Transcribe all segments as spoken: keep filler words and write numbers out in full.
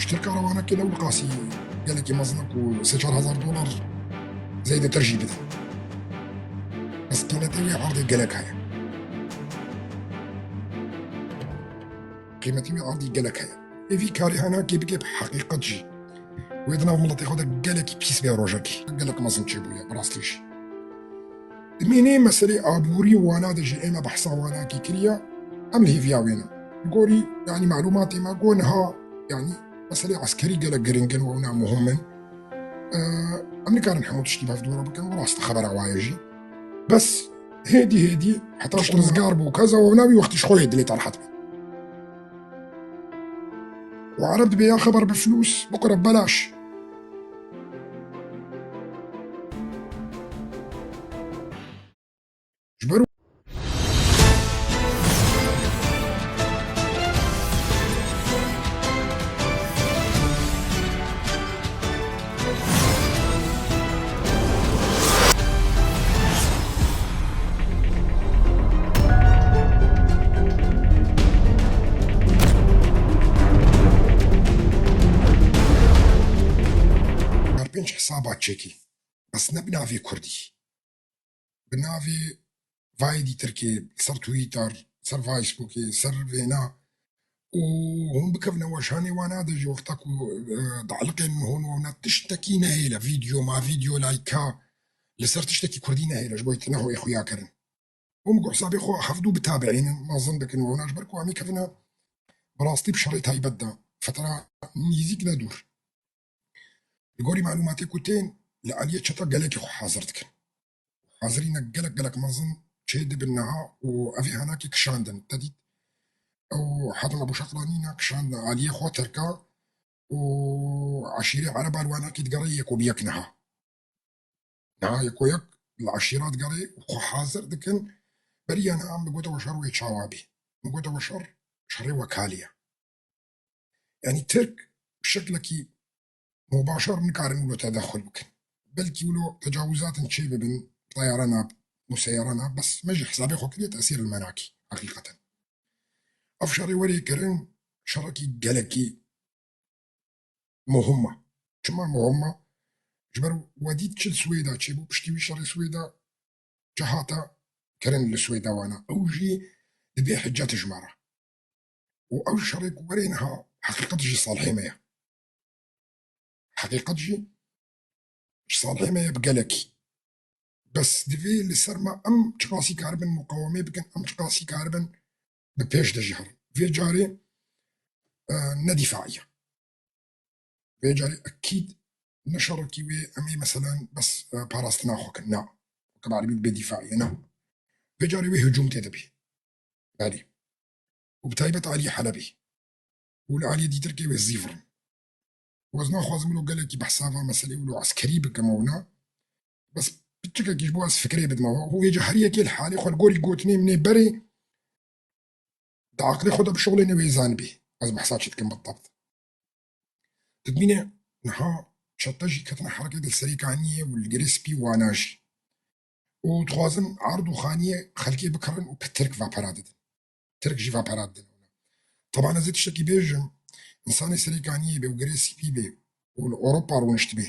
Ji Tirka re wana kê ne wil qasî gelekî mezin e ku sê çar hezar dolar zêdetir jî bidin. Bes qîmetê wê erdê gelek heye. Qîmetê wê erdî gelek heye. Ê vî karê hena kê bike bi heqîqet jî. Wê di nav miletê xwe de gelekî pîs bê rojekî. Gelek mezin çêbûye, bi rastî jî. Dimînê meselê aborî wana de jî ême behsa wanakî kiriye, em li hêviya wê ne. Li gorî, yanî, malûmatê me got niha, yanî, meselê eskerî gelek giring in û ewna muhim in. Eee, em nikarin hemû tiştî bi hevdû re bikin, û rast xebera wa ye jî. Bes hêdî hêdî heta ku rizgar bû, keza ewna wî wextî ji xwe yê dilê te rehet be. Û ereb dibê ya xeber bi flûs, bikure belaş. Ji ber Çar pênc hesaba çekî. Bes ne bi navê Kurdî. Bi navê vayê dîtirkê, ser Twitter, ser Facebookê, ser vêna û hûn bikevine weşanê wana de jî wexta ku, e, dieliqên hûn û ewna tiştekî nehêle, vîdeo ma vîdeo layka li ser tiştekî Kurdî nehêle, ji bo tu neho ê xuya kirin. Hûn bi hesabê xwe hevdû bitabiînin, mezin dikin û ewna ji ber ku em ê kevine bi rastî bi şerê taybet de, fetra nîzîk ne dûr. Li gorî malûmatê ku tên, li aliyê çeta gelekî xwe hazir dikin. Hazirînek gelek gelek mezin çê dibin niha û ev ê henakê kişandin. Te dît, ew Hatem Ebû Şeqranî ne kişandin aliyê xwe Tirka û eşîrê Ereba li wanakê digerê yek û bi yek niha. Niha yek û yek li eşîra digerê û xwe hazir dikin. Beriya niha em bi gote weşar wê çawa bî. Bi gote weşar şerê wekalî ye. Yanî Tirk bi şeklekî mubaşer nikarin wilo tedexul bikin. Belkî wilo tecawizatên çê bibin, teyarana, museyarana, bes me jî hesabê xwe kiriye tesîr li me nakî, heqîqeten. Ev şerê werê kirin, şerekî gelekî muhim e. Çima muhim e? Ji ber we dît çi li Swêda çêbû, piştî wî şerê Swêda çi hate kirin li Swêda wana. Ew jî dibê hicet ji me re. Û ew şerê ku werê niha heqîqet ji salihê me ye. Heqîqet jî ji salihê me ye bi gelekî. Bes divê li ser me em çiqasî karibin muqawemê bikin, em çiqasî karibin bi pêş de jî herin. Vê carê, e, ne dîfaî ye. Vê carê ekîd ne şerekî wê em ê meselen bes, e, parastina xwe kin. Na. Weke bi erebî bê dîfaî ye. Na. Vê carê wê hicûm tê de bî. Belê. Û bi taybet aliyê Helebê. Û li aliyê dîtirkê wê zîvirin. Û ez naxwazim wilo gelekî behsa va meselê wilo eskerî bikim ewna. Bes piçikekî ji bo ez fikrê bidime we. Û vêca her yekê li halê xwe li gorî gotinê min ê berê di aqilê xwe de bişuxulêne wê zanibê. Ez behsa çi dikim bi tebt. Didmîne niha çete jî ketine herekê di Serêkaniyê û li Girê Spî wana jî. Û dixwazin erd û xaniyê xelkê bikirin û bi Tirk va pera didin. Tirk jî va pera didin. Teban ez ê tiştekî bêjim, însanê Serêkaniyê bê û Girê Spî bê û li Ewropa rûniştibê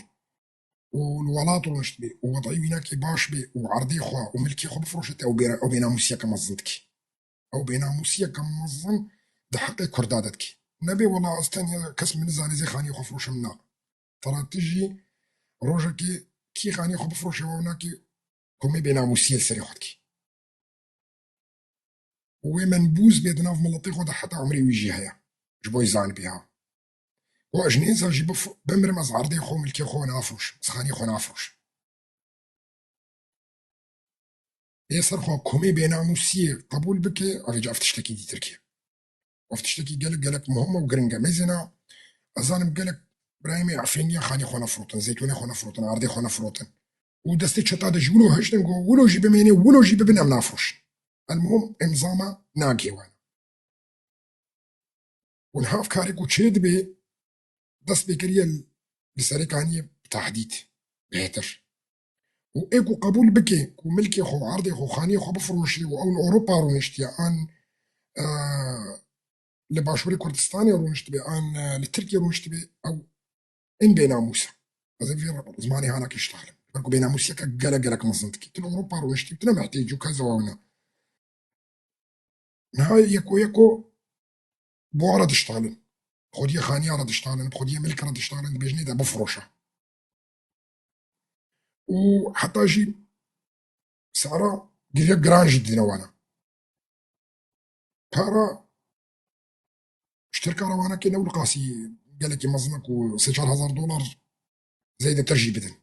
û li welat rûniştibê û wedayî wînakê baş bê û erdê xwe û milkê xwe bifroşe te ew bê-, ew bênamûsiyeke mezin dikê. Ew bênamûsiyeke mezin di heqê Kurda de dikê. Nebê wela ez tenya kes min nizane ez ê xaniyê xwe firoşim na. Tera tu jî rojekê kî xaniyê xwe bifroşe û ew nakê komê bênamûsiyê li serê xwe dikê. Û wê menbûz bê di nav miletê xwe de heta umrê wî jî heye. Ji bo zanibî ha. Û ez nêza jî bif-, bimirim ez erdê xwe, milkê xwe nafiroşim. Ez xaniyê xwe nafiroşim. Ê ser xwe komê bênamûsiyê qebûl bike, ev ê ev tiştekî dîtirkê. Ev tiştekî gelek, gelek muhim e û giring e. Mêzêna, ez zanim gelek birayê me Efrîniya xanê xwe nefirotin, zeytûnê xwe nefirotin, erdê xwe nefirotin. Û destê çeta de jî wilo hiştin ku wilo jî bimêne, wilo jî bibin em nafiroşin. El muhim îmza me nagihê wan. Û niha ev karê ku çê dibe, dest pê kiriye li Serêkaniyê bi tehdîd bêhtir. Û ê ku qebûl bike ku milkê xwe, erdê xwe, xaniyê xwe bifiroşe û ew li Ewropa rûniştiye an, e, li Başûrê Kurdistanê rûniştibe, an, e, li Tirkiyê rûniştibe, ew in bênamûs e. Ez ê vê zimanê hanakê ji te helim. Ber ku bênamûsiyeke gelek, gelek mezin dike. Tu li Ewropa rûniştî, tu ne mihtêc û keza wana. Niha yeko yeko bi wan re diştalin. Xwediyê xaniya re diştalin, bi xwediyê milk re diştalin, dibêjin ê de bifroşe. Û heta jî sara giriya giran jî didine wana. Para ji Tirka re wana ke ne wil qasî gelekî mezin e ku sê çar hezar dolar zêdetir jî bidin.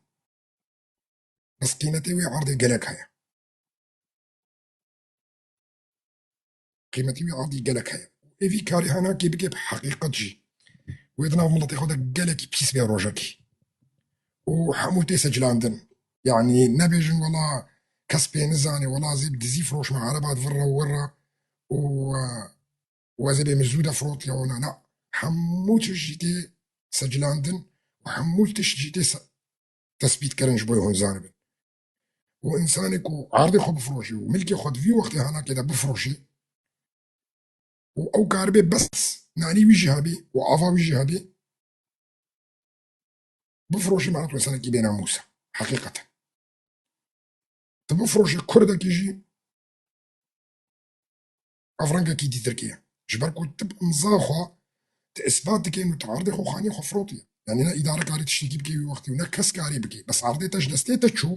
Bes qîmetê wê erdê gelek heye. Qîmetî wî erdî gelek heye. Ê vî karî hanakê bike bi heqîqet jî. Wê di nav miletê xwe de gelekî pîs bê rojekê. Û hemû tê secilandin. Yanî nebêjin wela kes pê nizane, wela ez ê bi dizî firoşme, ereba di vir re û wir re û, e, û ez ê bê min zû de firotiye wana. Na, hemû tişt jî tê secilandin û hemû tişt jî tê se-, tespîtkirin ji bo hûn zanibin. Û însanê ku erdê xwe bifroşî û milkê xwe di vî wextê hanakê de bifroşî û ew karibe bes nanî wî jî hebî û ava wî jî hebî, bifroşî, mane tu însanekî bênamûs e. Heqîqeten. Tu bifroşî kurdekî jî, ev rengekî dîtirkî ye. Ji ber ku tu bi imza xwe, tu isbat dikî û tu erdê xwe, xaniyê xwe firotiye. Yanî ne îdare karî tiştekî bike wî wextî û ne kes karî bike. Bes erdê te ji destê te çû,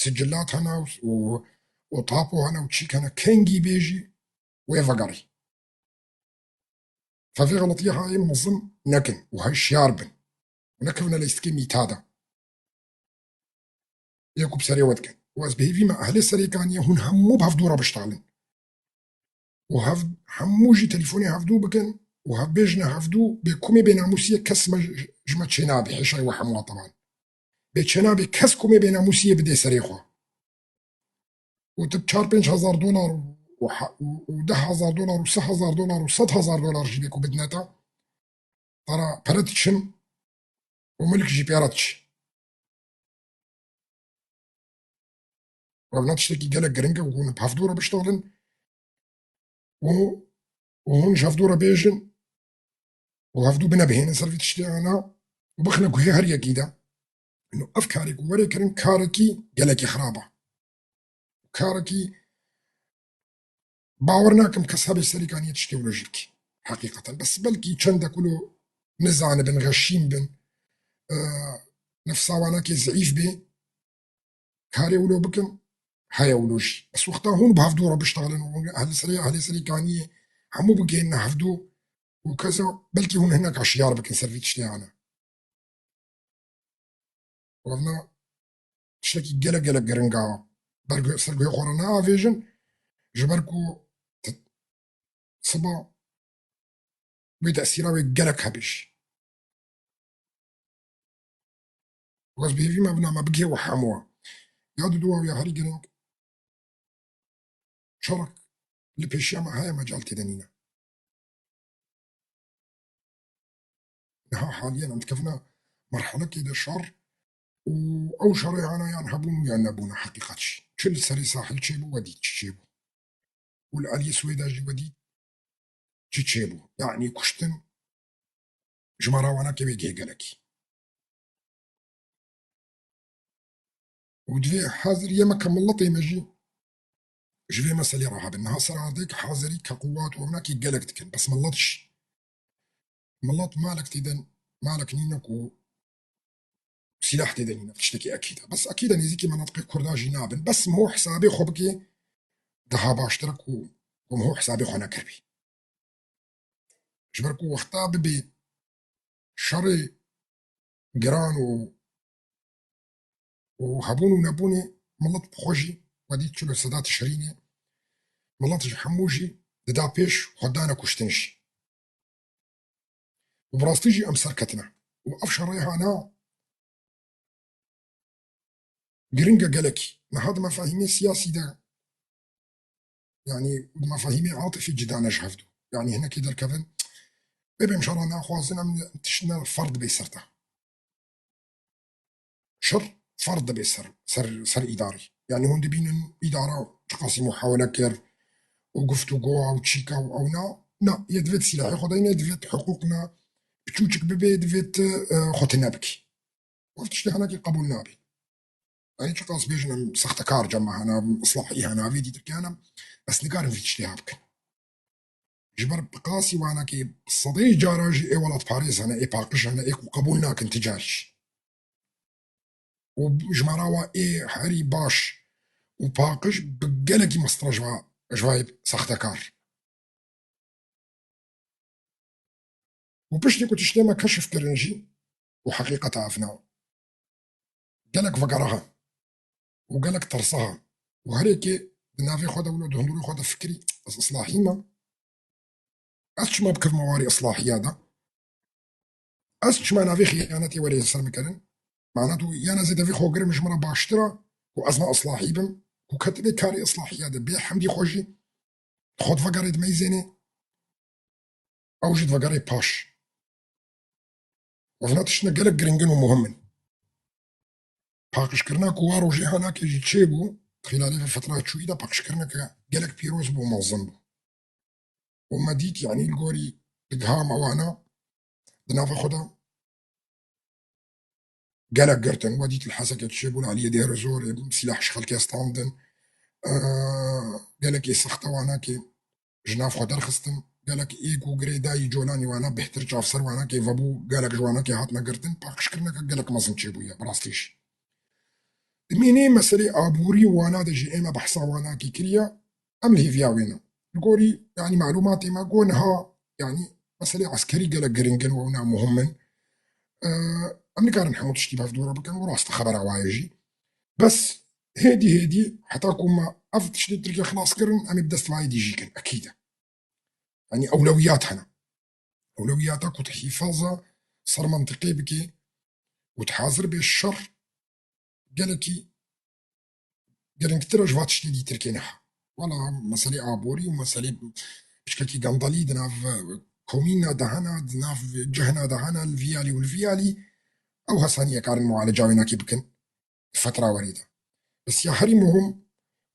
sicilat hene û, û, û tapo hene û çîk hene, kengî bêjî wê vegerî. Fe vê xeletiyê hayê mezin nekin û hişyar bin. Û nekevine lîstikê mîta de. Yê ku bi serê we dikin. Û ez bi hêvî me ehlê Serêkaniyê hûn hemû bi hevdû re biştalin. Û hev-, hemû jî telîfonê hevdû bikin û hev bêjine hevdû bê kumê bênamûsiyê kes me ji, ji me çênabe, hêşayê we hemû teban. Bê çênabe kes kumê bênamûsiyê bidê serê xwe. Û tu çar pênc hezar dolar û, û he-, û, û deh hezar dolar û sê hezar dolar û sed hezar dolar jî bê ku bidine te, te re pere diçin û milk jî pê re diçe. Ev ne tiştekî gelek giring e û hûn bi hevdû re biştalin û, û hûn ji hevdû re bêjin û hevdû bine bihênin ser vî tiştê ana û bixine guhê her yekî de. Ino ev karê ku werê kirin karekî gelekî xirab e. Karekî bawer nakim kes hebe Serêkaniyê tiştê wilo jî bike. Heqîqeten. Bes belkî çendek wilo nizanibin, xeşîn bin, e, nefsa wan eke zeîf bê, karê wilo bikin, heye wilo jî. Bes wexta hûn bi hevdû re biştalin û hûn ehlê Serê-, ehlê Serêkaniyê hemû bigihînin hevdû û keza belkî hûn hineka şiyar bikin ser vî tiştê ana. Werna tiştekî gelek gelek giring a. Ber guh-, ser guhê xwe re neavêjin, ji ber ku t-, siba wê tesîra wê gelek hebî jî. Û ez bi hêvî me vina me bigihê we hemû. Ya diduwa ya herî giring, şerek li pêşiya me heye, mecal tê de nîne. Niha haliyen em dikevine merhelekê de şer û ew şerê hene yan hebûn yan nebûne heqîqet jî. Çi li serê sahil çêbû we dît çi çêbû. Û li aliyê Swêda jî we dît çi çêbû. Yanî kuştin ji me re wana kevê gihê gelekî. Û divê hazir yê me ke miletê me jî ji vê meselê re hebin. Niha ser erdê ke hazirî ke quwat û ewnakî gelek dikin. Bes milet jî, milet malek tê de, malek nîne ku sîlah tê de nîne, tiştekî ekîd e. Bes ekîd e nêzîkî menatiqê Kurda jî nabin. Bes miho hesabê xwe bikê, daha baştir e ku, ku miho hesabê xwe nekiribî. Ji ber ku wexta bibê şerê giran û, û hebûn û nebûnê, milet bi xwe jî, we dît çilo seda Tişrînê, milet ji hemû jî dida pêş xwe dane kuştin jî. Û bi rastî jî em serketine. Û ev şerê hana giring e gelekî. Niha di mefahîmê siyasî de, yanî di mefahîmê atifî cida ne ji hevdû. Yanî hinekî derkevin, bêbê em şera naxwazin, em tiştine ferd bê ser te. Şer ferd dibe ser, ser, ser îdarî. Yanî hûn dibînin îdara çiqasî muhawele kir û guftûgoya û çîka û ewna, Na, yê divêt sîlahê xwe deyne, divêt hiqûqna piçûçik bibê, divêt, e, xwe tune bikî. Ev tiştê hinekî qebûl nabî. Yanî çiqas bêjin em sextekar cem me hene, em islahî hene, vê dîtirkê hene, ez nikarim vî tiştê ha bikin. Ji ber bi qasî wanekê sedê cara jî ê welatparêz hene, ê paqij hene, ê ku qebûl nakin ti car jî. Û ji me re wa ê herî baş û paqij bi gelekî mestir e ji va, ji va yê sextekar. Û piştî ku tiştê me keşif kirin jî û heqîqeta evna gelek vegera he û gelek tersa he û herêkê di navê xwe de wilo di hundirê xwe de fikirî, ez islahî me. Ez çima bikevime warê islahiya de? Ez çima navê xiyanetê werê li ser min kirin? Mana tu yan ez ê devê xwe girim ji min re baştir e ku ez ne islahî bim, ku ketibê karê islahiya de bê hemdî xwe jî xwe divegerê di meyzênê, ew jî divegerê paş. Ev ne tiştine gelek giringin û muhim in. Paqijkirina ku wa rojê hanakê jî çêbû, xîlalê vê fetra çûyî de paqijkirineke gelek pîroz bû û mezin bû. Û me dît, yanî li gorî digiham ewana di nava xwe de gelek girtin. We dît li Hesekê çêbû, li Aliyê Dêrizorê sîlah ji xelkê standin. Eee, gelekî sexte wanakê ji nav xwe derxistin. Gelek ê ku girêdayî colanî wana bêhtir çavser wanakê vebû, gelek ji wanakê hatine girtin. Paqijkirineke gelek mezin çêbûye, bi rastî jî. Di mînê meselê aborî wana de jî ê me behsa wanakî kiriye, em li hêviya wê ne. Li gorî, yanî, malûmatê me got niha, yanî, meselê eskerî gelek giring in û ew ne muhim in. Eee, em nikarin hemû tiştî bi hev dû re bikin û rast e xebera wa ye jî. Bes hêdî hêdî heta ku me ev tiştê Tirkiye xilas kirin, em ê bi dest wayê dî jî kin, ekîd e. Yanî ewlewiyat hene. Ewlewiyata ku tu hîfaza ser mentiqê bikê û tu hazir bê şer gelekî giringtir e ji va tiştê dîtirkê niha. Wela meselê aborî û meselê piçkekî gendelî di nav komîna de hene, di nav cihna de hene, li vî alî û li vî alî, ew hesanî ye karin mualeca wênakî bikin di fetra werî de. Bes ya herî muhim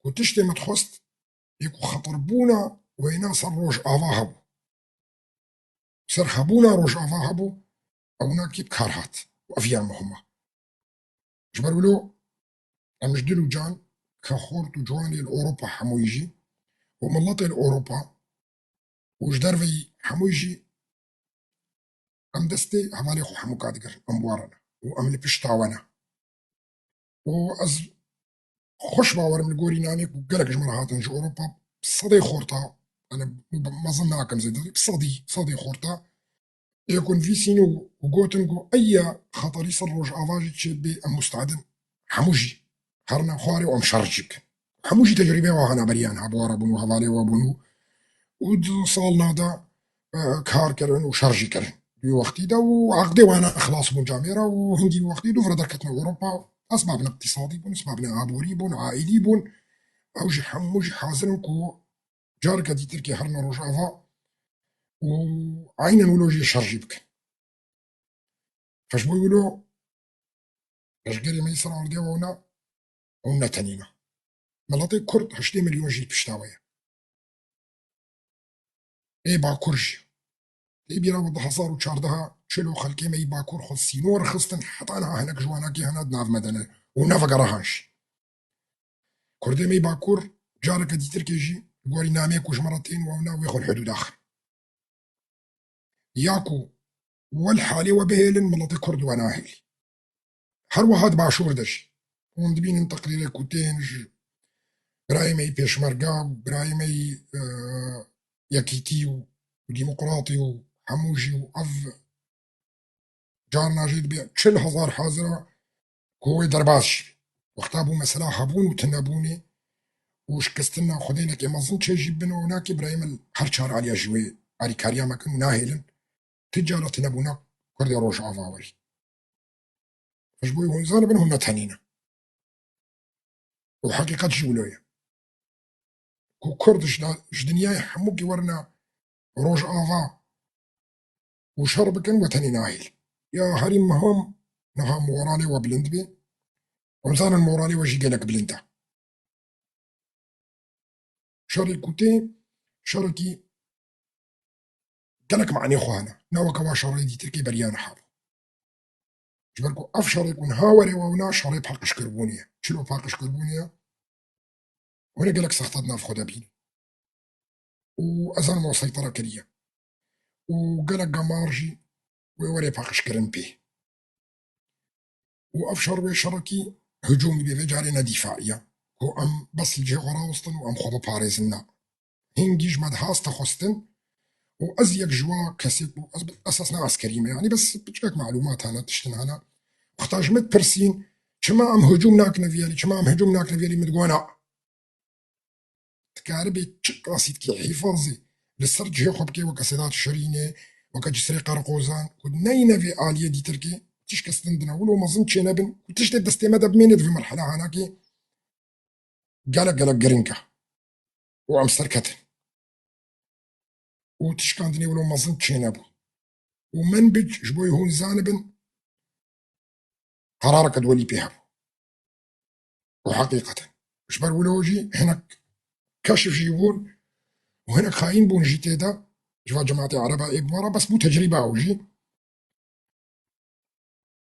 ku tiştê me dixwest, ê ku xetirbûna wêna ser Rojava hebû, ser hebûna Rojava hebû, ewna kî bi kar hat. Û ev ya muhim e. Ji ber wilo em ji dil û can, kexort û ciwanê li Ewropa hemûyî jî û miletê li Ewropa û ji derveyî hemûyî jî em destê hevalê xwe hemûka digirin, em bi we re ne û em li pişta we ne. Û ez xweş bawer im li gorî namê ku gelek ji me re hatin ji Ewropa, sedê xorta, yani, mezin nakim zêde, sedî, sedê xorta, ê ku nivîsîn û, û gotin ku eya xeterî ser Rojava jî çê bê, em musteedin hemû jî herine xwarê û em şer jî bikin. Hemû jî tecrîbê wa hene beriyan hebû, we re bûn û hevalê we bûn û, û di salna de, e, kar kirin û şer jî kirin. Di wî wextî de û eqdê wana xilas bûn camêra û hingî wî wextî dûv re derketine Ewropa. Esbabin iqtîsadî bûn, esbabin aborî bûn, aîlî bûn. Ew jî hemû jî hazir in ku careke dî Tirkiye herine Rojava û aynen wilo jî şer jî bikin. Ji bo wilo pêşgerê me yî ser erdê wana, ew ne tenî ne. Miletê Kurd heştê milyon jî pişta we ye. Ê Bakur jî. Tê bîra we du hezar û çardeh çilo xelkê me yî Bakur xwe sînor xistin, heta niha hinek ji wanakî hene di nav me de ne û ne vegera han jî. Kurdê me yî Bakur careke dîtirkê jî li gorî namê ku ji me re tên û ew ne wê xwe li hudûda xin. Ya ku we li halê we bihêlin, miletê Kurd we nahêlî. Her wiha di Başûr de jî. Hûn dibînin teqrîrê ku tên ji birayê me yî Pêşmerga û birayê me yî, e, Yekîtî û, û Demokratî û hemû jî û ev carna jî dibe çil hezar hazira ku wê derbas jî be. Wexta bû mesela hebûn û tunebûnê û şikestina xwedênekê mezin çê jî bin û nakê birayê min her çar aliya jî wê alîkariya me kin û nahêlin. Ti cara tunebûna Kurdê Rojava werî. Ji bo hûn zanibin hûn ne tenî ne. Û heqîqet jî wilo ye. Ku Kurd ji da-, ji dinyayê hemûkî werine Rojava û şer bikin, we tenê nahêl. Ya herî muhim niha moralê we bilind bê. Em zanin moralê we jî gelek bilind e. Şerê ku tê, şerekî gelek manê xwe hene. Ne weke wa şerê dîtirkê beriya niha bû. Ji ber ku ev şerê ku niha were wewna şerê paqijkirbûnê ye. Çilo paqijkirbûnê ye? Were gelek sexta di nav xwe de bîne. Û ez zanim we seytara kiriye. Û gelek gemar jî wê were paqijkirin pê. Û ev şer wê şerekî hicûmî bê, vê carê ne dîfaî ye. Ku em bes li cihê xwe rawestin û em xwe biparêzin, na. Hingî ji me diha ez te xwestin û ez yek ji wa kesê ku ez bi esas ne eskerî me. Yanî bes piçek malûmat hene, tiştin hene. Wexta ji min dipirsîn, çima em hicûm nakin vî alî, çima em hicûm nakin vî alî, min digot na. Dikaribê çi qasî dikê hîfazê li ser cihê xwe bikê, weke Sedat Şirînê, weke Cisrê Qerqozan, ku neyne vê aliyê dîtirkê, tişkestin dine. Wilo mezin çênebin, ku tiştê destê me de bimêne di vê merhela hanakê gelek gelek giring e. Û em serketin. Û tişkandinê wilo mezin çênebû. Û Minbic ji bo hûn zanibin, qerareke duwelî pê hebû. Û heqîqeten. Ji ber wilo jî hinek keşif jî bûn û hinek xayîn bûn jî tê de, ji va cemaetê Ereba ê bimara, bes bû tecrîba ew jî.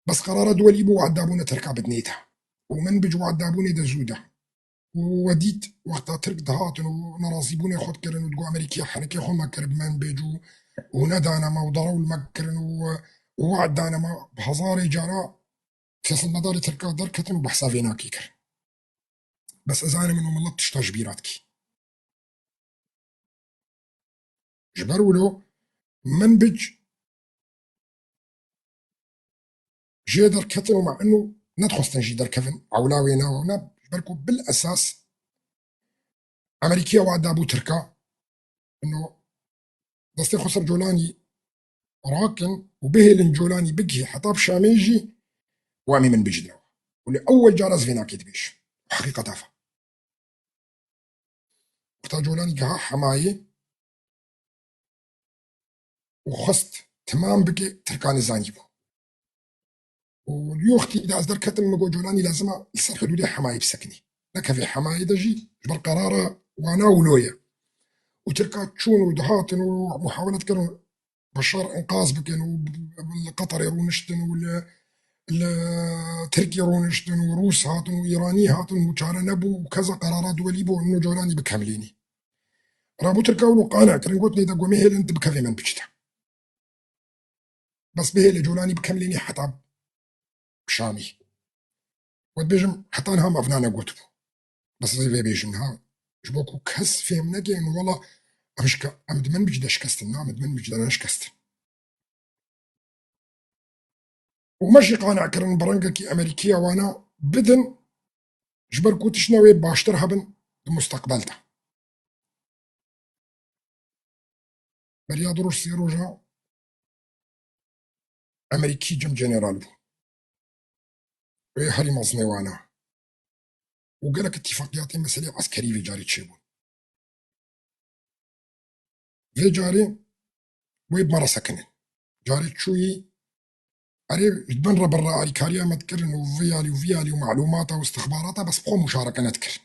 Bes qerara duwelî bû, we'd dabûne Tirka bidinê te. Û Minbic we'd dabûnê de zû de. Û we dît, wexta Tirk dihatin û nerazîbûnê xwe dikirin û digot Amerîkî henekê xwe me kir bi Minbic û, û nedane me û derew li me kirin û, û we'd dane me, bi hezarê cara siyasetmedarê Tirka derketin û behsa vênakê kirin. Bes ez zanim min û milet tişta ji bîra dikî. Ji ber wilo Minbic jê derketin û me ino nedixwestin jî derkevin, ewla wê ne, wewna, ji ber ku bil esas Amerîkiya we'd dabû Tirka, ino destê xwe ser Colanî rakin û bihêlin Colanî bigihê heta bi Şamê jî, û em ê Minbic dine we. Û li ewel cara ez vênakê dibêjim. Heqîqet ev e. Wexta Colanî giha Hemayê û xwest timam bike, Tirkan nizanîbû. Û li wextî de ez derketim, min got Colanî lazim e li ser hidûdê Hemayê bisekinî. Nekevê Hemayê de jî ji ber qerara wana wilo ye. Û Tirka çûn û dihatin û muhawelet kirin Beşar enqaz bikin û li Qeterê rûniştin û li, li Tirkiyê rûniştin û Rûs hatin û Îranî hatin û çare nebû û keza qerara duwelî bû, ino Colanî bikemlînî. Rabû Tirka wilo qane kirin, gotinê de gomê hêlin tu bikevê Minbic de. Bes bihêle Colanî bikemlînî heta Şamî. We dibêjim heta niha me evna negotibû. Bes ez ê vê bêjim niha. Ji bo ku kes fêm neke, em wela em şike-, em di Minbic de şikestin, na, em di Minbic de neşikestin. Û me jî qane kirin bi rengekî Amerîkiya wana bidin, ji ber ku tiştine wê baştir hebin di musteqbel de. Beriya du roj sê roja Amerîkî cem general bû. Wê herî mezinê wana. Û gelek îtîfaqiyatê meselê eskerî vê carê çêbûn. Vê carê wê bi me re sekinin. Carê çûyî erê ji bin re bir re alîkariya me dikirin û viyalî û viyalî û malûmata û istixbarata bes bi xwe muşareke nedikirin.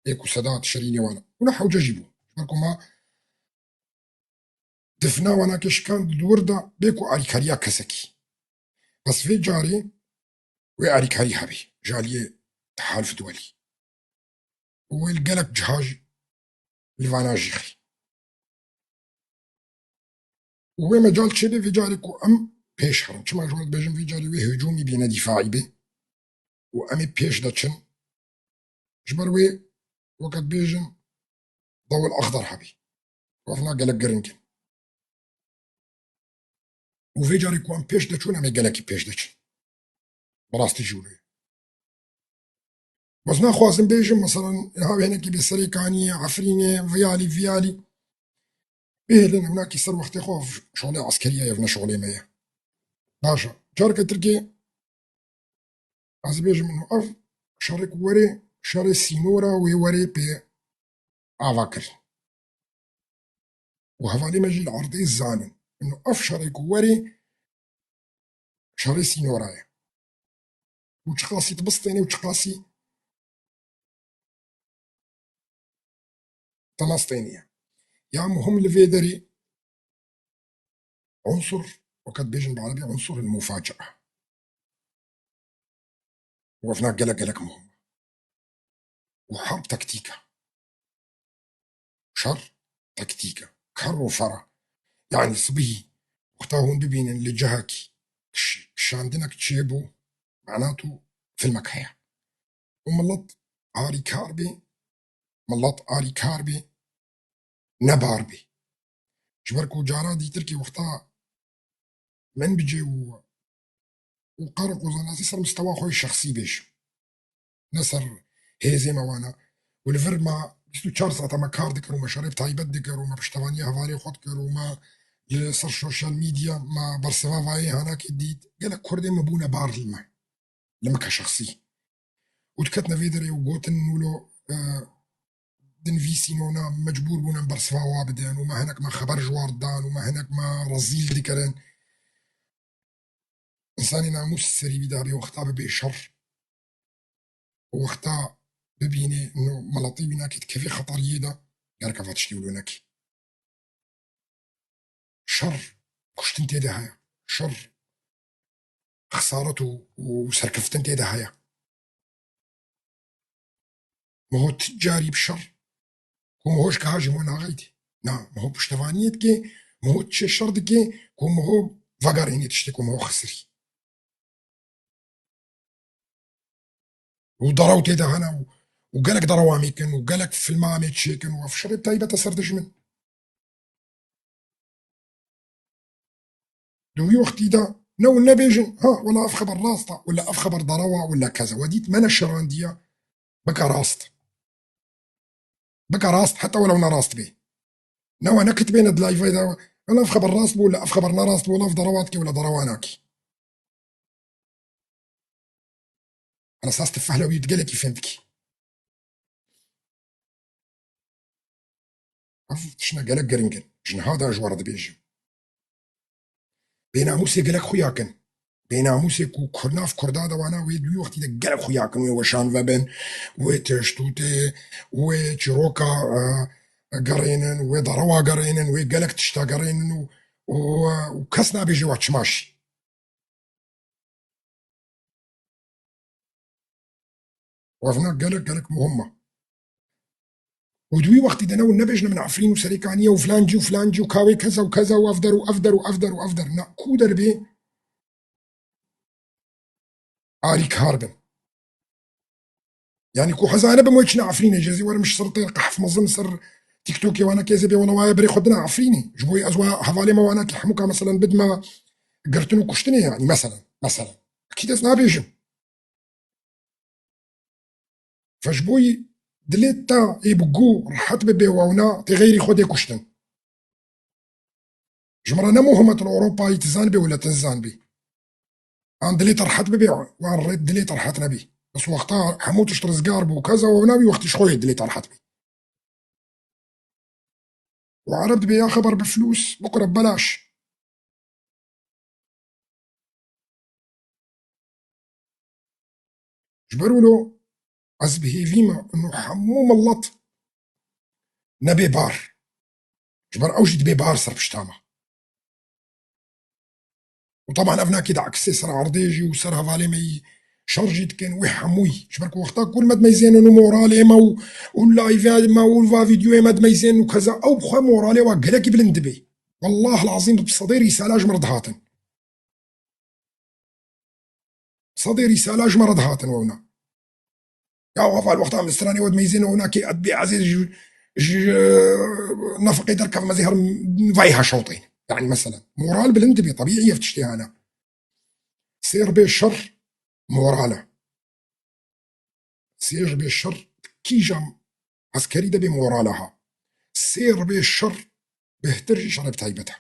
Ê ku Sedat Şirînê wana. Û ne hewce jî bû. Ji ber ku me difna wana ke şikand di wir de bê ku alîkariya kesekî. Bes vê carê wê alîkarî hebî ji aliyê Tehaluf Duwelî. Û wê li gelek ciha jî li vana jî xî. Û wê mecal çêbe vê carê ku em pêş herin. Çima ji we dibêjim vê carê wê hicûmî bê ne dîfaî bê. Û em ê pêş de çin. Ji ber wê weke dibêjin dewil exder hebî. Evna gelek giring in. Û vê carê ku em pêş de çûn, em ê gelekî pêş de çin. Bi rastî jî wilo ye. Bes naxwazim bêjim, meselen, niha wê hinekî bê Serêkaniyê, Efrînê, viyalî, viyalî. Bihêlin, hinekî ser wextê xwe şolê eskerî ye, ev ne şolê me ye. Baş e. Careke Tirkê, ez bêjim, ino ev şerê ku werê, şerê sînora wê werê pê ava kirin. Û hevalê me jî li erdê zanin. Ino ev şerê ku werê, şerê sînora ye. Û çiqasî tu bistênî û çiqasî tu nastênî ye. Ya muhim li vê derê Unsur, weke dibêjin bi erebî, unsur el-mufacia. Û evna gelek, gelek muhim e. Û herb taktîk e. Şer taktîk e. Kerr û fer e. Yanî sibihî wexta hûn bibînin li cihekî kiş-, kişandinek çêbû, mena tu filmek heye. Û milet arîkar bê, milet arîkar bê, ne bar bê. Ji ber ku cara dîtirkî wexta min bicê û, û qar û qozanasî ser mistewa xwe yê şexsî bêjim. Ne ser hêzê me wana. Û li vir me bîst û çar saeta me kar dikir û me şerê bi taybet dikir û me piştevaniya hevalê xwe dikir û me li ser sosyal medya me bersiva vayê hanakê dît. Gelek Kurdê me bûne bar li me. Li min ke şexsî. Û diketine vê derê û gotin wilo, e, dinivîsîn û na mecbûr bûn em bersiva wa bidin û me hinek me xeber ji war dan û me hinek me rezîl dikirin. Însanê namûs serî wî dabê wexta bibe şer û wexta bibîne no miletê wî nakê dikeve xeteriyê de, gerek eva tiştê wilo neke. Şer kuştin tê de heye. Şer xesaret û, û serkeftin tê de heye. Miho ti carî bi şer ku miho ji ka jî miho naxeytê. Na, miho piştevaniyê dike, miho çê şer dike ku miho vegerênê tiştê ku miho xisirî. Û derew tê de hene û, û gelek derew amê kin û gelek filma amê çêkin û ev şerê taybet e ser dijmin. Di wî wextî de ne hûn nebêjin, ha, wela ev xeber rast e, wela ev xeber derew e, wela keza. We dît me neşerandiye, bike rast. Bike rast, heta welew ne rast bê. Ne we nekitibêne di layvê de, wela ev xeber rast bû, wela ev xeber ne rast bû, wela ev derewa dike, wela derewa nake. Esas tu fehla wî gelekî fêm dikî. Ev tiştine gelek giring in. Ji niha de ji we re dibêjim. Bênamûsê gelek xuya kin. Bênamûsê ku kur-, nav Kurda de wana wê di wî wextî de gelek xuya kin, wê weşan vebin, wê tişt û tê, wê çîroka, e, gerênin, wê derewa gerênin, wê gelek tişta gerênin û, û, û kes nabêje wa çima şî. Û ev ne gelek, gelek muhim e. Û di wî wextî de ne hûn nebêjin min Efrîn û Serêkaniyê û filancî û filancî û kawê keza û keza û ev der û ev der û ev der û ev der. Na, ku der bê arîkar bin. Yanî ku hezare bim wê çine Efrînê, jezî werim ji ser tê qehf mezin ser TikTokê wana kêzê bê wela waye berê xwe dina Efrînê. Ji bo ez wa hevalê me wana ki hemûka meselen bidme girtin û kuştinê yanî meselen, meselen. Ekî dest nabêjim. Ve ji bo yî dilê te ê bi ku rehet bibe wewna tê xeyrî xwe dê kuştin. Ji min re ne muhim e tu li Ewropayî tu zanibê wila tu nizanibî. An dilê te rehet bibe, wan rê dilê te rehet nebî. Bes wexta hemû tişt rizgar bû, keza wewna wî wextî ji xwe yê dilê te rehet bî. Û ereb dibê ya xeber bi flûs, bikure belaş. Ji ber wilo ez bi hêvî me û hemû milet nebê bar. Ji ber ew jî dibê bar ser pişta me. Û teban ev nakê di eksê ser erdê jî û ser hevalê me yî şer jî dikin wê hemûyî. Ji ber ku wexta ku me dimeyzênin û moralê me û, û live me û va vîdyoyê me dimeyzênin û keza ew bi xwe moralê wa gelekî bilind dibe. Wallah lazîm bi sedê rîsala ji me re dihatin. Sedê rîsala ji me re dihatin wewna. Ya heval wexta min stranê we dimeyzêne wewna kê et bê ezê ji, ji, e, nefeqê derkevim ez ê herim vayê ha şewtê. Yani mesela. Moral bilind dibe, tabiî ev tiştê hene. Sêr bê şer moral e. Sêr bê şer kîjan eskerî de bê moral e ha. Sêr bê şer bêhtir jî şerê bi taybet e.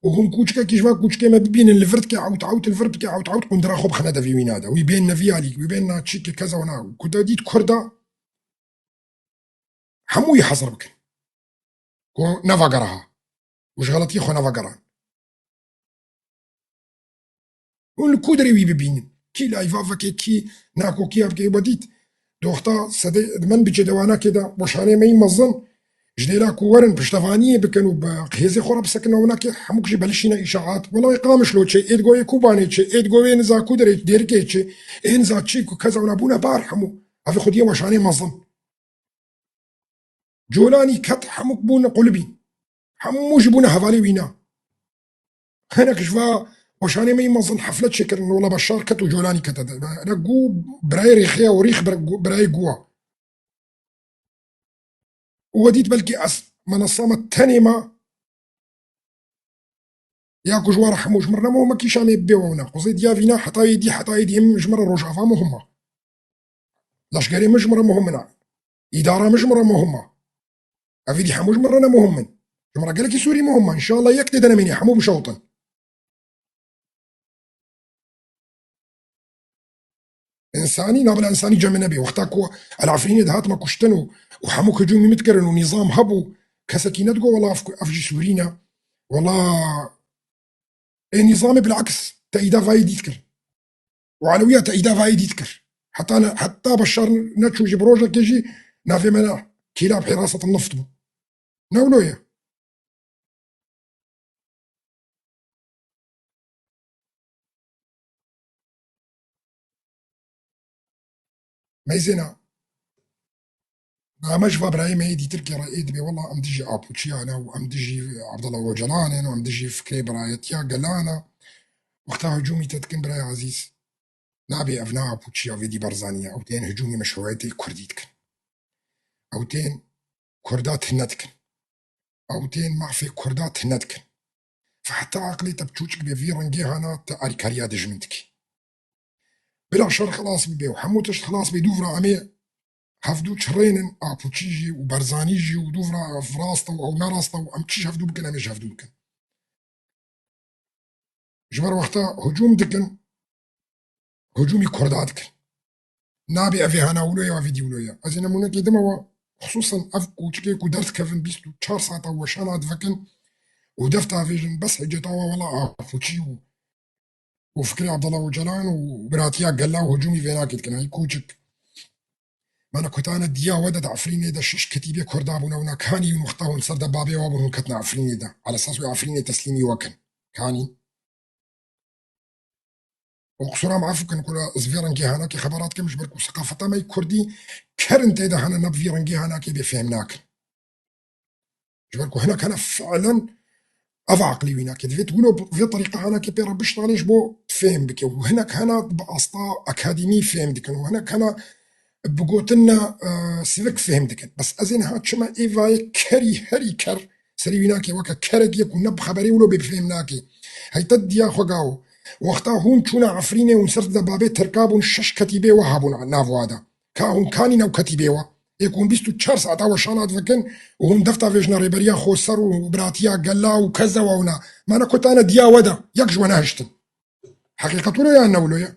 Û hûn kûçikekî ji van kûçikê me bibînin li vir dike ewt ewt, li vir dike ewt ewt, qundira xwe bixine devî wî nade. Wî bên nevî alî, wî bên naçîkê keza wana. Ku te dît Kurda, hemûyî hezir bikin. Ku nevagere ha. Û ji xeletiyê xwe nevegeran. Hûn li ku derê wî bibînin? Kî layva veke, kî nakokiya bike, we dît. Doxta sedê, di min biçê dewanakê de weşanê me yî mezin, ji dêla ku werin piştevaniyê bikin û bi hêzê xwe re bisekin, ewnakê hemûk jî belişîne îşaat. Wela wê Qamişlo çê, ê digo wê Kobanê çê, ê digo wê niza ku derê, Dêrikê çê, ê niza çi ku kez ewna bûne bar hemû. Ev xwediyê weşanê mezin. Colanî ket hemûk bûne qulibî. Hemû jî bûne hevalê wîna. Hinek ji va weşanê me yî mezin hefle çêkirin, wela Beşar ket û Colanî kete de. Hinek got birayê rêxê ye û rîx bir-, birayê gu ye. Û we dît belkî ez menesa me tenê ma ya ku ji we re hemû ji min re nemo, me kîşa me bê wewna. Quzê diya vîna heta yê dî, heta yê dî him ji min re Rojava muhim e. Leşkerê min ji min re muhim in. Îdara min ji min re muhim e. Evî dî hemû ji min re ne muhim in. Ji min re gelekî Sûrî muhim e. Înşallah yek tê de nemînê, hemû bişewtin. Însanî, nabila însanî cem me nebê. Wexta ku El Efrînê dihat me kuştin û, û hemû hicûmî min dikirin û nîzam hebû, kesekî nedigo wela ev, ev jî Sûrî ne. Wela ê nîzamê bilaks teîda vayê dî dikir. Û Elewiya teîda vayê dî dikir. Heta ne, heta Beşar neçû jî bi rojekê jî navê me ne Kîlab Hêraset Nift bû. Ne wilo ye. Meyzêna. Ama ji va birayê me yê dîtirkê re ê dibê, wela em dijî Apoçiyan e û em dijî Abdullah Ocalan in û em dijî fikrê birayetiya gelan e. Wexta hicûmî te dikin birayê ezîz, nabê ev ne Apoçiya vêdî Barzanî ye. Ew tên hicûmê meşrûiyetê Kurdî dikin. Ew tên Kurda tune dikin. Ew tên mafê Kurda tune dikin. Fe heta aqilê te bi çûçik bê vî rengê hana te alîkariya dijmin dikî. Bila şer xilas bibe û hemû tişt xilas bê, dûvra em ê hevdû çirênin, Apoçî jî û Barzanî jî û dûvra ev rast e û ew ne rast e û em çi ji hevdû bikin, em ê ji hevdû bikin. Ji ber wexta hicûm dikin, hicûmî Kurda dikin. Nabê evê hana wilo ya, evê dî wilo ya. Ez ê nemûnekê dime we, xisûsan ev kûçikê ku derdikevin bîst û çar saeta weşana divekin û def davêjin, bes hiceta we wela Apoçî û, û fikrê Abdullah Ocalan û biratiya gela û hicûmî vênakê dikin. Hey kûçik. Mana kutane diya we de di Efrînê de şeş ketîbê Kurda bûne, wina kanî win wexta hûn ser de babê wa bûn, hûn ketine Efrînê de. Ala esas wê Efrînê teslîmî we kin. Kanî. Û qisûra me efû kin ku ez vê rengê hanakê xeberat kim, ji ber ku seqafeta me yê Kurdî kerin tê de hene, ne bi vî rengê hanakê bê fêm nakin. Ji ber ku hinek hene fiilen ev aqilî wî nake. Divê tu wilo vê terîqa hanakê pê re biştanê ji bo fêm bike. Û hinek hene bi asta akademî fêm dikin. Û hinek hene bi gotin ne, e, sivik fêm dikin. Bes ez ê niha çima ê vayê kerî herî ker serî wî nake, weke kerek yek û ne bi xeberê wilo bê fêm nake. Hey te diya xwe gawo. Wexta hûn çûne Efrînê, hûn ser de babê Tirka bûn, şeş ketîbê we hebûn nav wa de. Ka hûn kanî new ketîbê we. Ê ku hûn bîst û çar saeta weşana dikin û hûn defta vêjine rêberiya xweser û biratiya gela û keze we wina. Mana kutane diya we de. Yek ji we nehiştin. Heqîqet wilo ya ne wilo ye?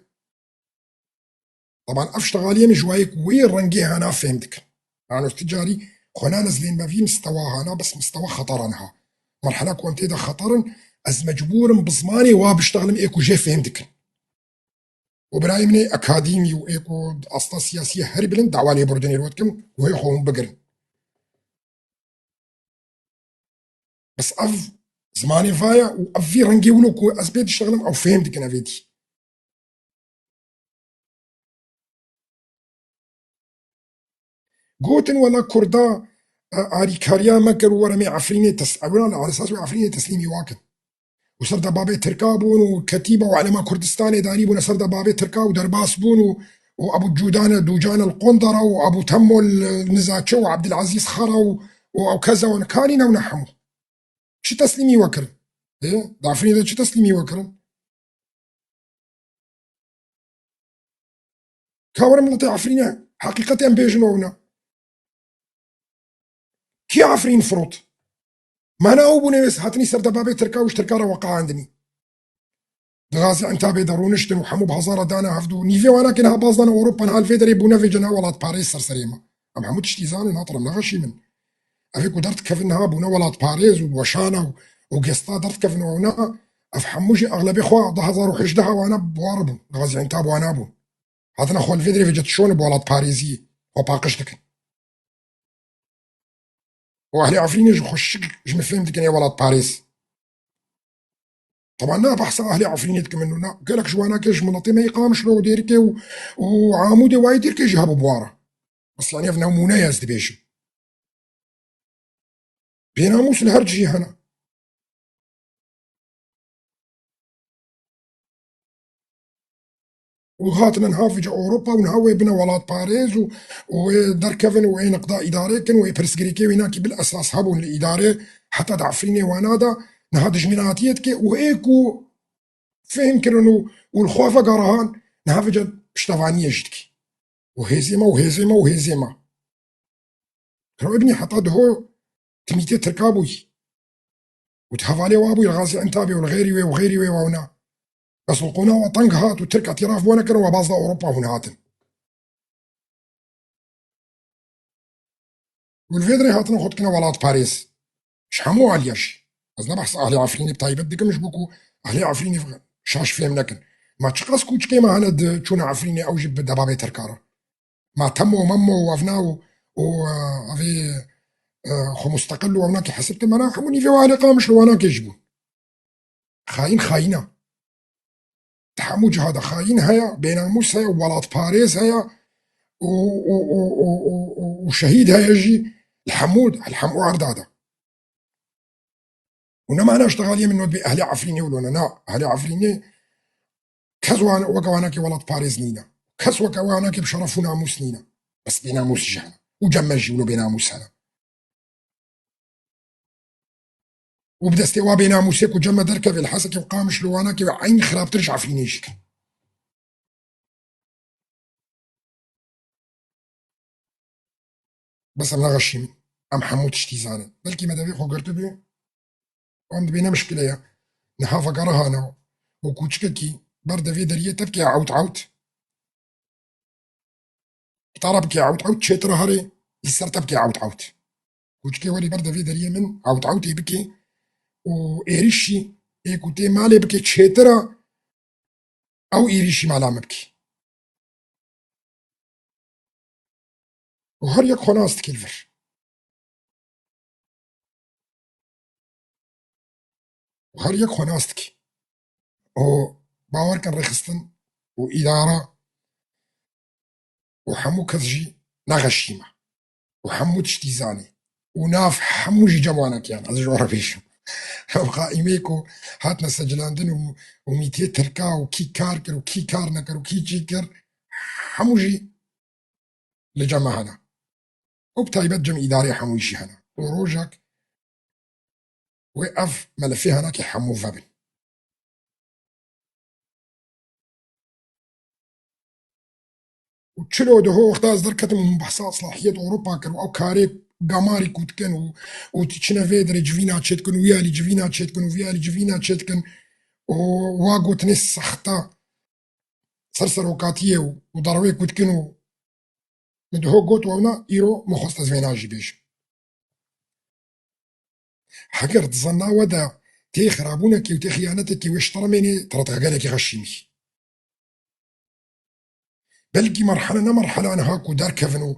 Teban ev ştegaliyê min ji wayê ku wê rengê hana fêm dikin. Yano ti carî xwe nane zilên me vî mistewa hana, bes mistewa xeteran ha. Merhela ku em tê de xeterin, ez mecbûr im bi zimanê wa biştexlim ê ku jê fêm dikin. Û birayê min ê akadîmî û ê ku asta siyasî ye herî bilind dawa lêbûrdinê li we dikim ku hê xwe hûn bigirin. Bes ev zimanê va ye û ev vî rengê wilo ku ez pê diştexlim ew fêm dikin evêdî. Gotin wela Kurda, e, arîkariya me kir û were me Efrînê tes-, ewran li esas wê Efrînê teslîmî wa kin. Û ser de babê Tirka bûn û ketîba û elema Kurdistanê danî bûne ser de babê Tirka û derbas bûn û, û Ebû Cûdane, Dûcane li Qondara û Ebû Temmo li Nizaçe û Ebdilezîz Xera û, û ew keza wan kanî newne hemû. Çi teslîmî we kirin? Ê, di Efrînê de çi teslîmî we kirin? Ka were miletê Efrînê, heqîqetê em bêjin ewna. Kî Efrîn firot? Mana ew bûne wê hatinî ser de babê Tirka û ji Tirka re weqeandinî. Di Gazientabê de rûniştin û hemû bi hezara dane hevdû. Nîvê wana ke niha baz dane Ewropa, niha li vê derê bûne vê cena welatparêz ser serê me. Em hemû tiştî zanin, ha, em neveşînin. Evê ku derdikevin niha bûne welatparêz û weşana û, û gesta derdikevin û ewna, ev hemû jî exlebê xwe du hezar û hejdeh wana bi wa re bûn. Gazientab wana bûn. Hatine xwe li vê derê vêce tişone bi welatparêziyê. xwe paqij dikin. Û ehlê Efrînê ji xweşik ji min fêm dikin ê welatparêz. Teban na behsa ehlê Efrînê dikim min, na gelek ji wanakê ji miletê me yê Qamişlo û Dêrikê û, û Amûdê wayê Dêrikê jî hebû bi wa re. Bes yanî ev nemûne ye ez dibêjim. Bênamûs li her cihê hene. Û hatine niha vêca Ewropa û niha wê bine welatparêz û, û wê derkevin û wê niqda îdare kin û wê pirsgirêkê wê nakî bil esas hebûn li îdare heta di Efrînê wana de niha dijminatiyê dike û ê ku fêm kirin û, û li xwe vegerihan niha vêca piştevaniyê jî dike. Û hêzê me û hêzê me û hêzê me. Kiro ibnî heta diho timîtê Tirka bûyî. Û di hevalê wa bûyî li Xazî Entabê û li xêrî wê û xêrî wê wa wina. Bes li qûna wa teng hat û Tirk etîraf bo nekirin, wa baz da Ewropa hûn hatin. Û li vê dirê hatine xwe dikine welatparêz. Ji hemû aliya jî. Ez ne behsa ehlê Efrînê bi taybet dikim, ji bo ku ehlê Efrînê şaş fêm nekin. Ma çiqas kûçikê me hene di çûna Efrînê, ew jî bi debabê Tirka re. Ma Temo, Memo û evna û, û, e, evê, e, xwe musteqil û evna ki hesib kin, me na hemû nîvê wa ehlê Qamişlo wana kê jî bûn. Xayîn xayîn e. Di hemû ciha de xayîn heye, bênamûs heye, welatparêz heye û, û, û şehîd heye jî li hemû, li hemû erda de. Û ne mana ji te xaliyê min not bê ehlê Efrînê wilo ne. Na, ehlê Efrînê kes wan, weke wanakê welatparêz nîne. Kes weke wanakê bi şeref û namûs nîne. Bes bênamûs jî hene. Û cem me jî wilo bênamûs hene. Û bi destê wa bênamûsê ku cem me derkeve li Hesekê û Qamişlo wana ke eynî xirabtir ji Efrînê jî kin. Bes em naxeşîmin. Em hemû tiştî zanin. Belkî me devê xwe girtibû. Em dibê ne mişkile ye. Niha vegerihane û kûçikekî ber devê deriyê te bike ewt ewt. Bi te re bike ewt ewt çêtir e herê, li ser te bike ewt ewt. Kûçikê werî ber devê deriyê min ewt ewtê bike û êrîşî ê ku tê malê bike çêtir e, ew êrîşî mala min bike. Û her yek xwe nas dike li vir. Û her yek xwe nas dike. Û bawer kin rêxistin û îdara û hemû kes jî naxeşî me. Û hemû tiştî zanî. Û nav hemû jî cem wana kiyan. Ez ji wan re bêjim. Ev qaîmeyê ku hatine secilandin û, û mîtiyê Tirka û kî kar kir û kî kar nekir û kî çî kir, hemû jî li cem me hene. Û bi taybet cem îdarê hemûyî jî hene. Û rojek wê ev melefê hene ke hemû vebin. Û çilo diho wexta ez derketim û min behsa islahiyet Ewropa kir û ew karê gamarî ku dikin û, û diçine vê derê civîna çêdikin û wî alî civîna çêdikin û vî alî civîna çêdikin û wa gotinê sexta ser serokatiyê û, û darwê ku dikin û min diho got wewna îro min xwest ez vêna jî bêjim. Heger di zanna we de tê xirabûnekê û tê xiyaneteke wê ji te re mênê, te re dixe gelekî xeşîmî. Belkî merhele ne merhela niha ku derkevin û,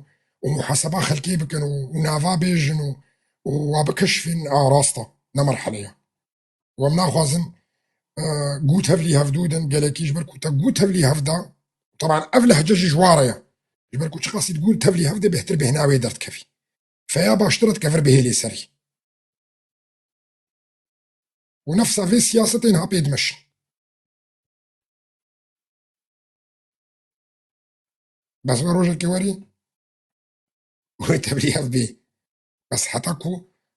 û muhaseba xelkê bikin û, û nava bêjin û, û wa bikişfin, a rast e, ne merhele ye. Û em naxwazin, e, gû tevlî hevdû din, gelekî ji ber ku te gû tevlî hevda, teban ev lehce jî ji wa re ye. Ji ber ku çiqasî di gû tevlî hevdê bêhtir bêhna wê derdikevî. Feya baştir e dikevir bihêlê serî. Û nefsa vê siyasetê niha pê dimeşin. Bes wê rojekê werî wê tevlî hev bê. Bes heta ku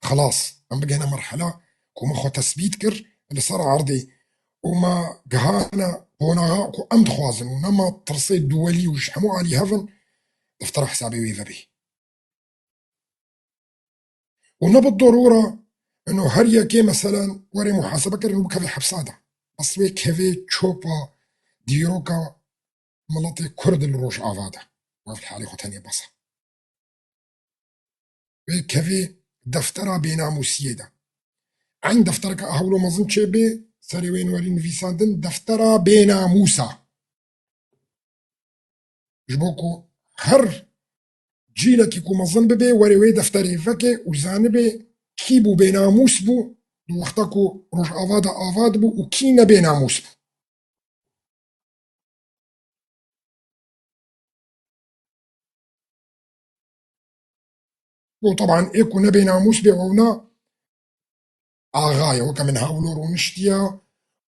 xelas em bigihine merhela ku me xwe tesbît kir li ser erdê û me gihane qonaxa ku em dixwazin û nema tirsê duwelî û ji hemû alî hev in, deftera hesabê wê vebê. Û ne bi dorûra ino her yekê meselen were muhasebe kirin û bikeve hepsa de. Bes wê kevê çopa dîroka miletê Kurd li Rojava de. Wê halê xwe tenê bes e. Wê kevê deftera bênamûsiyê de. Eyn deftereke hewlo mezin çêbê, serê wê werî nivîsandin deftera bênamûsa. Ji bo ku her Cîlekî ku mezin bibe, were wê defterê veke û zanibe kî bû bênamûs bû, di wexta ku Rojava de ava dibû û kî ne bênamûs bû. Û teban ê ku ne bênamûs bê, ewna axa ye, weke min ha wilo rûniştiye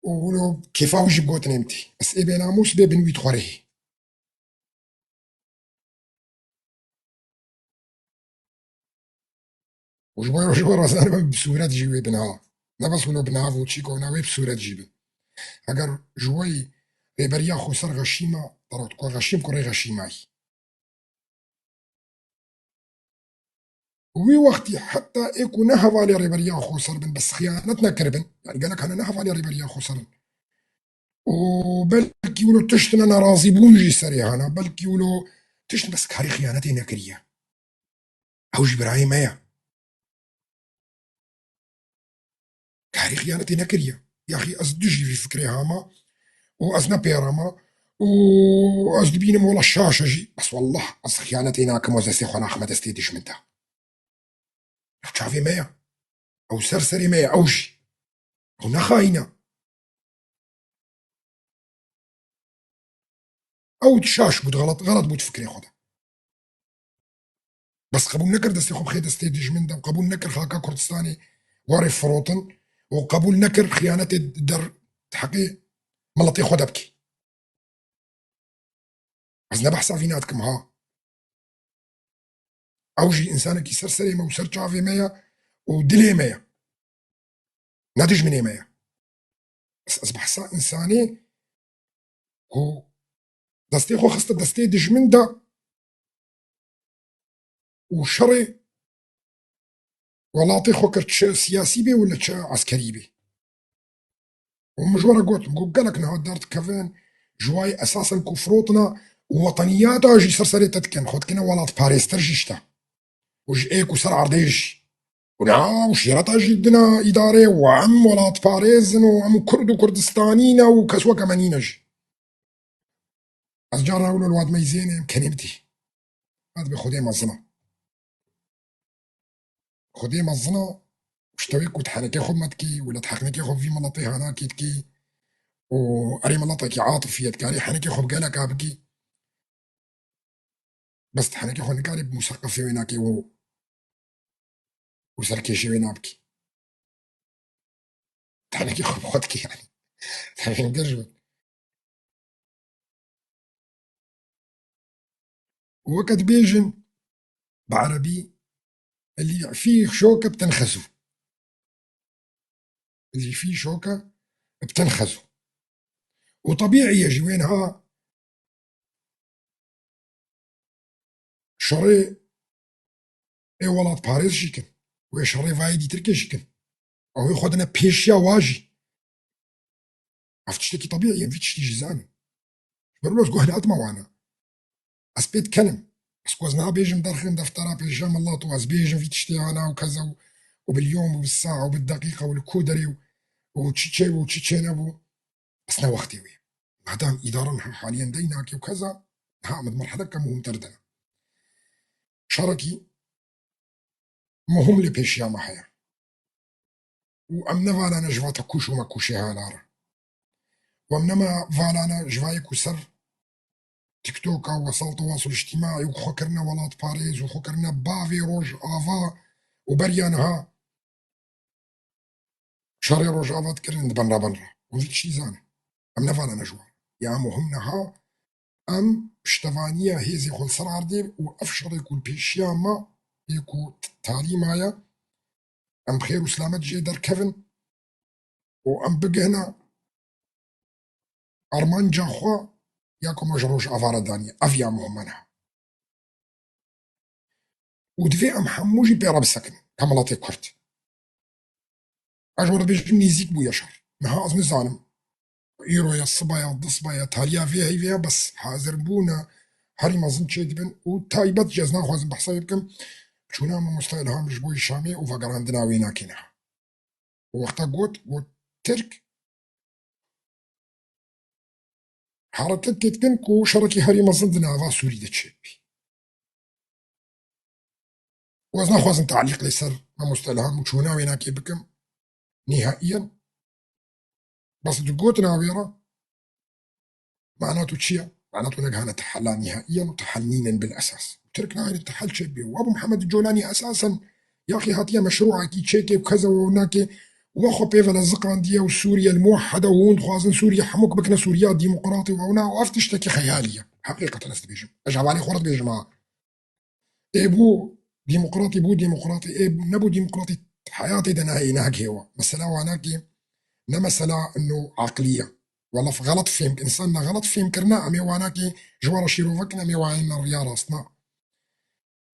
û wilo kêfa wî jî bi gotinê min tê. Bes ê bênamûs bê, bin wî dixwere hê. Û ji bo, ji bo re zanim em bi sûret jî wê bin ha. Ne bes wilo bi nav û çîko, na wê bi sûret jî bin. Eger ji we rêberiya xweser Xeşîm e, derot ku Xeşîm kurê Xeşîmayî. Wî wextî heta ê ku ne hevalê rêberiya xweser bin, bes xiyanet nekiribin. Yani gelek hene ne hevalê rêberiya xweser in. Û belkî wilo tiştine nerazîbûn jî serê hene, belkî wilo tişt, bes karê xiyanetê nekiriye. Ew jî birayê me ye. Karê xiyanetê nekiriye. Yaxî ez dijî vî fikrê hama û ez ne pêra me û ez dibînim wela şaş e jî. Bes wallah ez xiyanetê nakim û ez destê xwe naxime destê dijmin de. Ew çavê me ye. Ew ser serê me ye, ew jî. Ew ne xayîn e. Ew şaş bû, xelet, xelet bû di fikrê xwe de. Bes qebûl nekir destê xwe bixê destê dijmin de, qebûl nekir xaka Kurdistanê warê firotin û qebûl nekir xiyanetê der heqê miletê xwe de bikî. Ez ne behsa vîna dikim ha. Ew jî însanekî ser serê me û ser çavê me ye û dilê me ye. Ne dijminê me ye. Ez, ez behsa însanê ku destê xwe xiste destê dijmin de û şerê welatê xwe kir, çi siyasî bê wila çi eskerî bê. Û min ji we re got, min got, gelek niha derdikevin, ji wayê esasen ku firotina û weteniyata jî ser serê te dikin, xwe dikine welatparêztir jî işte. Û ji ê ku ser erdê jî. Û niha û şîreta jî dina îdarê û em welatparêz in û em Kurd û Kurdistanî ne û kes weke me nîne jî. Ez carna wilo li wadmeyzênê em kenê bitî. Wadmê Xwedê mezin e. Xwedê mezin e, piştewê ku tu henekê xwe me dikî, wila tu heqnekê xwe vî miletê hanakî dikî û erê miletekî atifî ye, dikarî henekê xwe bi geleka bikî. Bes tu henekê xwe nikarî bi museqefê wê nakî û û serkêşê wê nabikî. Tenekî xwe bi xwe dikî yani. Tenekî ji û weke dibêjin bi erebî, "Elî fî şoke bi ten xezu." Elî fî şoke bi ten xezu. Û tebîî ye jî wê niha şerê ê welatparêz jî kin. Wê şerê vayê dîtirkê jî kin. Ew ê xwe dine pêşiya wa jî. Ev tiştekî tebîî ye, vî tiştî jî zanin. Ji ber wilo ez guh nehatime wana. Ez pê dikenim. Ez ku ez niha bêjim derxin deftera pêşiya milet û ez bêjim vî tiştê ana û keza û, û bi liyom û bi sae û bi deqîqe û li ku derê û, û çi çê bû û çi çê nebû. Bes ne wextê wê. Madam îdare niha haliyen dey nake û keza niha em di merheleke muhimtir de ne. Şerekî muhim lê pêşiya me heye. Û em ne vala ne ji va tekûş û mekûşê hala re. Û em ne me vala ne ji va yê ku ser TikToka û wesaîlta tewasûl îctîmaî û xwe kirine welatparêz û xwe kirine bavê Rojava û beriya niha şerê Rojava dikirin, diben re ben re. Hûn vî tiştî zanin. Em ne vala ne ji wan. Ya muhim niha em piştevaniya hêzê xwe li ser erdê û ev şerê ku li pêşiya me yê ku t-, talî maye, em bi xêr û silamet jê derkevin û em bigihine armanca xwe ya ku me ji Rojava re daniye. Ev ya muhim e niha. Û divê em hemû jî pê re bisekinin, ke miletê Kurd. Ez ji we re dibêjim nêzîk bûye şer. Niha ez nizanim. Îro ya, siba ya, du siba ya, taliya vê heyvê ya, bes hazirbûna herî mezin çêdibin û taybet jî ez naxwazim behsa wê bikim. Çûna mamosta Îlham ji bo Şamê û vegerandina wê nake niha. Û wexta got, got Tirk hereketê dikin ku şerekî herî mezin di nava Sûrî de çêbî. û ez naxwazim talîq li ser mamoste Ilham û çûna wênakê bikim nihaiyen. Bes tu gotina wê re, mana tu çi ye? Mana tu negihane tehela nihaiyen û tehel nînin bil esas. Tirk nayêne tehel çêk bê. Û Ebu Mihemed Colanî esasen yaxî hatiye meşrûekî çêkê û keze û nake û we xwe pê ve le ziqandiye û Sûriye li muwehhede û hûn dixwazin Sûriye hemûk bikine Sûriya demokratî û ewna û ev tiştekî xeyalî ye. Heqîqeten ez dibêjim. Ez hevalê xwe re dibêjim ha. Ê bû demokratî, bû demokratî, ê nebû demokratî heyatê de neheyî, nehek hêwa. Mesela wanakê ne mesela ino aqliye. Wala xelet fêm, însan ne xelet fêm kirine, em ê wanakê ji we re şîrove kin, em ê wanê ne riya rast, na.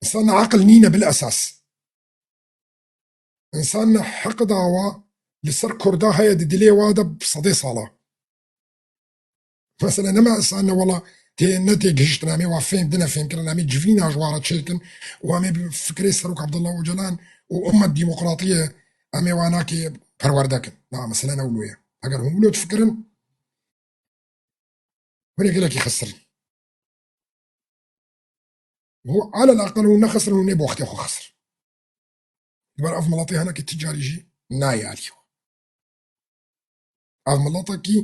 Însan ne aqil nîne bil esas. Însan ne heq dawa li ser Kurda heye di dilê wa de bi sedê sala. Mesela nema însan ne wala tê ne tê gihiştin, em ê wa fêm, dine fêm kirin, em ê civîna ji wa re çêkin û em ê bi fikrê Serok Abdullah Ocalan û ummet demokratiyê em ê wa nakê perwerde kin. Na, mesela ne wilo ye. Eger hûn wilo difikirin, hûn ê gelekî xesirin. Hûn alel aqel hûn nexesirin, hûn ê bi wextê xwe xesirin. Ji ber ev miletê hinekî ti carî jî nayê alî xwe. Ev miletekî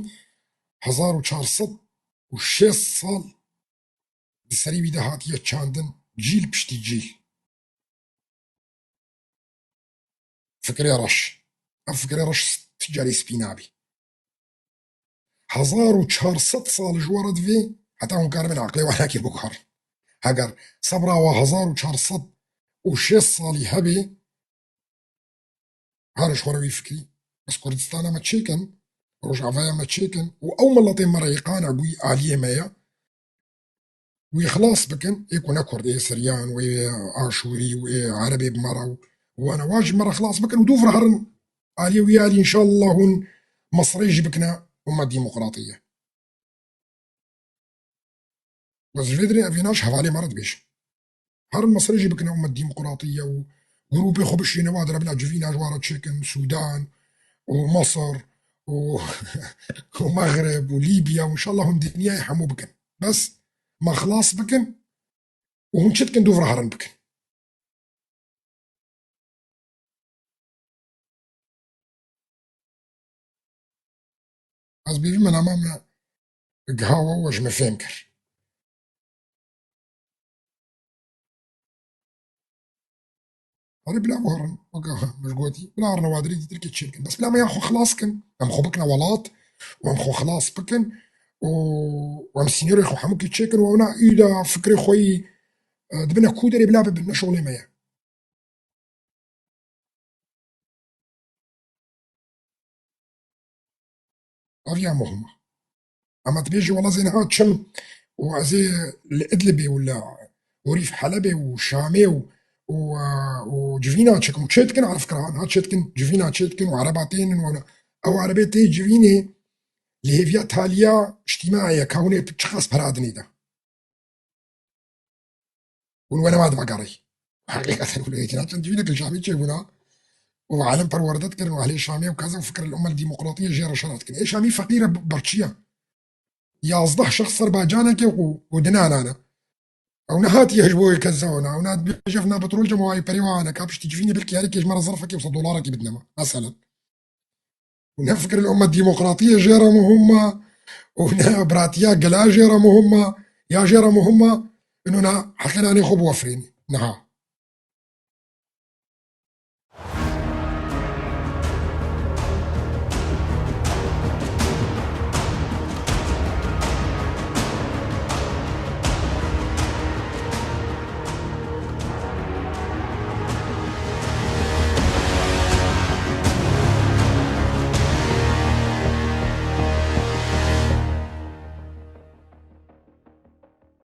hezar û çar sed û şêst sal di serî wî de hatiye çandin, cîl piştî cîl. Fikrê reş. Ev fikrê reş ti carî spî nabî. Hezar û çar sed sal ji we re divê, heta hûn karibin aqilê wanakê biguherin. Heger sebra wa hezar û çar sed û şêst salî hebê, her ji xwe re wî fikirî, bes Kurdistana me çêkin, Rojavaya me çêkin û ew miletê me re yê qana bûyî aliyê me ye, wî xilas bikin, ê ku ne Kurd, ê Siryan û ê Aşûrî û ê Erebê bi me re û wana wa ji me re xilas bikin û dûv re herin aliyê wî alî, înşallah hûn Misirê jî bikine ummet demokratî ye. Wez ji vê dirê ev êna ji hevalê me re dibêjin. Herin Misirê jî bikine ummet demokratî ye û grûpê xwe bişîne wa dire bila civîna ji wa re çêkin, Sûdan û Misir û, û Mexrib û Lîbya û înşallah hûn dinyayê hemû bikin. Bes me xilas bikin û hûn çi dikin dûv re herin bikin. Ez bêjim me nama me giha we û we ji min fêm kir. Erê bila biherin, weke min ji gotî, bila herin wadirê dî Tirkiyê çêkin. Bes bila me ya xwe xilas kin, em xwe bikine welat û em xwe xilas bikin û, û em sînorê xwe hemûkî çêkin û ewna îda fikrê xwe yî, e, dibine ku derê bila bibin, ne şolê me ye. Ev ya muhim e. Ama dibêjî wela zê niha çim û ez ê li Idlibê û li Urîf Helebê û Şamê û, û, û civîna çêkim û çê dikin, Arif Kirahan ha çê dikin, civîna çê dikin û ereba tênin û ew erebê tê civînê li hêviya taliya îctîmaî ye, ka hûn ê çiqas pera dinê de. Hûn were ma divegerî. Heqîqeten wilo yekî naçin civînek li Şamî çêbûna û alim perwerde dikirin û ehlê Şamê û keza fikir li umel demokratiyê jê re şer dikin. Ê Şamî feqîr e, berçî ye. Yazdeh şexs ser bacanekê û, û dinanane. Ew nehatiye ji bo yê keza wana. Ew na dibêje vina petrol cem wayê perê wane. Ka piştî civînê belkî herikê ji me re zerfekê wisa dolarekê bidine me. Meselen. Û ne fikir li ummet demokratiyê jê re muhim e, û ne biratiya gela jê re muhim e, ya jê re muhim e, ino na heqê nanê xwe biwefirînî. Niha.